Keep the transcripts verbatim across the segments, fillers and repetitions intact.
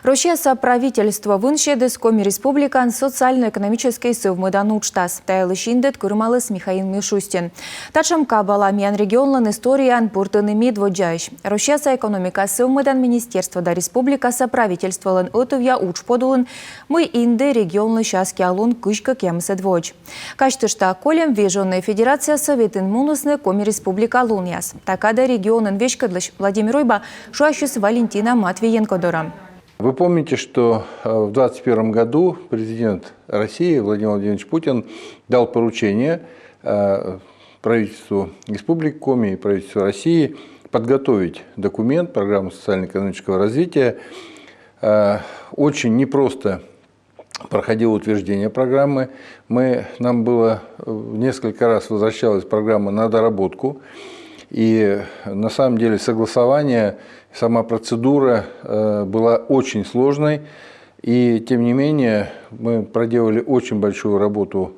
Россияса правительство вынсьӧдіс Коми Республикаын социально-экономическӧй сӧвмӧдан уджтас. Та йылысь индӧд кырымаліс Михаил Мишустин. Татшӧм кабала миян регионлӧн историяын пыртӧны медводдзаысь. Россияса экономика сӧвмӧдан министерство да республикаса правительстволӧн ӧтувъя удж подулын мый индӧ регионлысь аскиа лун кызь кӧкъямысӧд воӧдз. Казьтышта, кольӧм вежонӧ Федерация Советын мунісны Коми Республика лунъяс. Та кадӧ регионӧн веськӧдлысь Владимир Уйба шыасис Валентина Матвиенко дорӧ. Вы помните, что э, в двадцать первом году президент России Владимир Владимирович Путин дал поручение э, правительству Республики Коми и правительству России подготовить документ, программу социально-экономического развития. Э, Очень непросто проходило утверждение программы. Мы, нам было э, несколько раз возвращалась программа на доработку. И на самом деле согласование, сама процедура э, была очень сложной. И тем не менее мы проделали очень большую работу.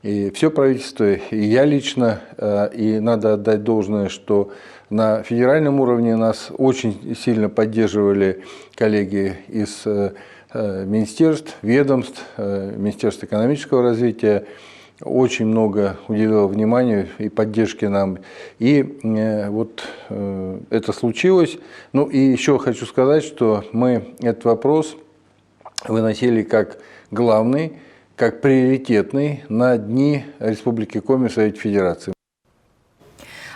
И все правительство, и я лично, э, и надо отдать должное, что на федеральном уровне нас очень сильно поддерживали коллеги из э, э, министерств, ведомств, э, Министерства экономического развития. Очень много уделило внимания и поддержки нам. И э, вот э, это случилось. Ну и еще хочу сказать, что мы этот вопрос выносили как главный, как приоритетный на дни Республики Коми в Совете Федерации.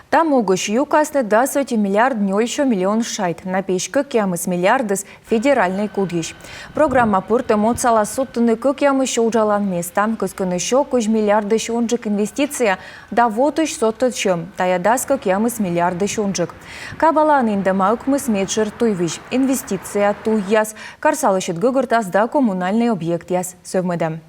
Та могысь юкасны дас ӧти миллиард нёльсё миллион шайт, на пиысь кӧкъямыс миллиардыс федеральнӧй кудйысь. Программа пыртӧм отсалас судтыны кӧкъямыссё уджалан места, кыскыны сё кызь миллиардысь унджык инвестиция да вотысь содтӧд сьӧм, тайӧ дас кӧкъямыс миллиардысь унджык. Кабалаын индӧма ӧкмыс медшӧр туйвизь: инвестиция, туйяс, карса лӧсьыд гӧгӧртас да коммунальнӧй объектъяс сӧвмӧдӧм.